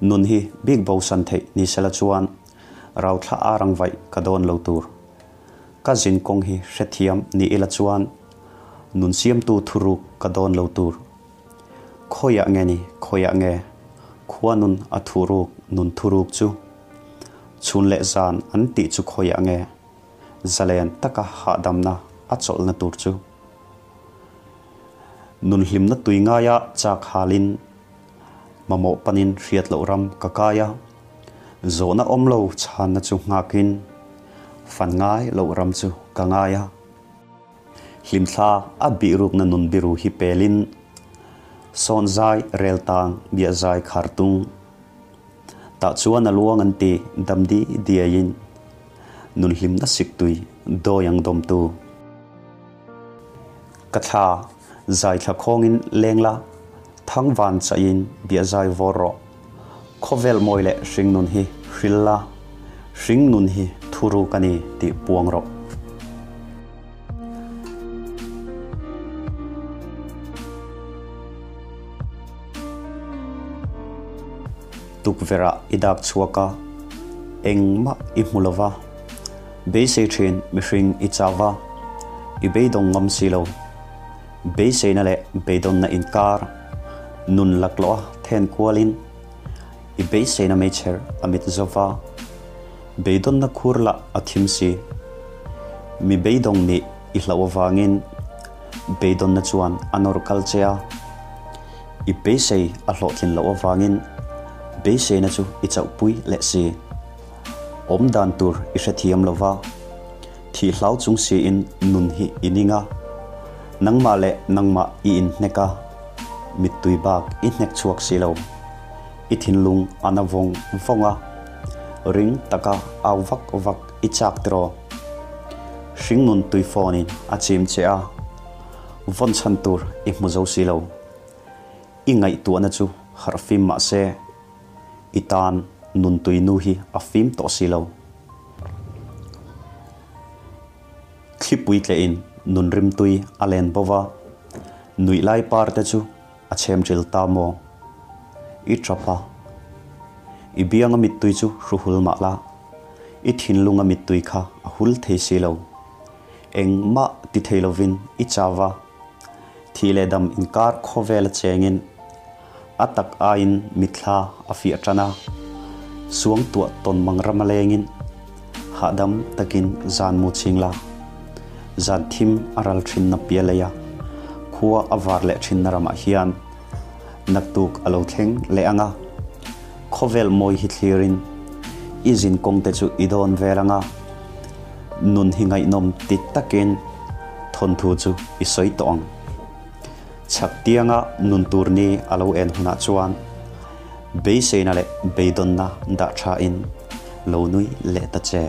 Nun hi bik bosan theih ni sela chuan rauthla arang vaih ka dawn lo tur. Ka zin kawng hi hrethiam ni ila chuan nun siamtu thuruk ka dawn lo tur. Khawiah nge ni, khawiah nge khua nun a thuruk nun thuruk chu? Chhun leh zan an tih chu khawiah nge zalen taka hahdamna a chawlhna tur chu? Nun hlimna tui ngaia chak halin mamawh panin hriat loh ram ka kai a, zawhna awm lo chhanna chu nghakin fan ngai loh ram chu ka ngai a. Hlimthla a bihrukna nun biru hi pelin sawn zai rel tang biah zai khar tung. Tah chuan a luang an ti dam di diaiin nun hlimna siktui dawi ang dawmtu. Ka thla zai thla khawngin leng la, thang van chaihin biah zai vawr rawh. Khawvel mawi leh hringnun hi hril la, hringnun hi thuruk a ni tih puang rawh. Tukverh-ah i dak chhuak a, engmah i hmu lo va. Beisei thin mihring i chau va, i beidawng ngam si lo. Beiseina leh beidawnna inkar nun laklawh a then kualin i beiseina meichher a mit zo va, beidawnna khur lah a thim si. Mi beidawng nih i hlauh avangin beidawnna chuan a nawr kal che a, i beisei a hlawhtlin loh avangin beiseina chu i chauhpui leh si. Awm dan tur i hrethiam lo va, thih hlau chung siin nun hi i ning a, nangmah leh nangmah i inhnek a, mittui bak i hnek chhuak si lo. I thinlung a na vawng vawng a, ring taka au vak vak i chak tiraw? Hringnun tui phone-in a chim che a, vawn chhan tur i hmu zo si lo. I ngaihtuahna chu harhfim mah se, I tan nuntui nu hi a fim tawh si lo. Thlipui tlehin nun rimtui a len bo va, nuih lai par te chu a chhem ṭil ta maw? I ṭap a, i bianga mittui chu hru hul mah la, i thinlunga mittui kha a hul thei si lo. Engmah ti thei lovin i chau va, thih leh dam inkar khawvela chengin A tak aiin mitthla a fiah tan a, suangtuah tawn mang ram a lengin hahdam takin zan mu ching la. Zan thim a ral thinna pia lei a, khua a var leh thinna ramah hian naktuk a lo thleng leh ang a, khawvel mawi hi thlirin i zin kawng te chu i dawn vel ang a, nun hi ngaihnawm ti takin thawnthu chu i sawi tawh ang. Chhak tianga nun tur ni a lo en hunah chuan beiseina leh beidawnna dah thain lo nui leh ta che.